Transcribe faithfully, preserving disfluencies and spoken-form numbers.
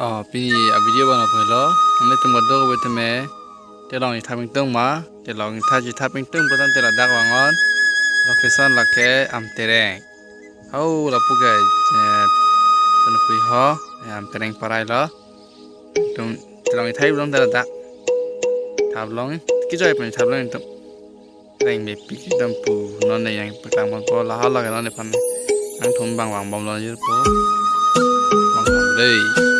Oh, pini a video abang lapu helo. Nanglitum kadokave tame Telong Ingthap ingtung ma, Telong Ingthap Ingthap ingtung pulote ladak vangnon. Location lake Amtereng. Hau lapu ke, eh, Chonpui ho, eh, Amtereng parai lo. Tum Telong Ingthap pulote ladak. Thaplong, kejoi pen thaplong tum. Reng mepik dampo, non ne nangpaklang ponpo, lahai lake non nephan nangtum abang vangbomlo jirpo. Bang dei.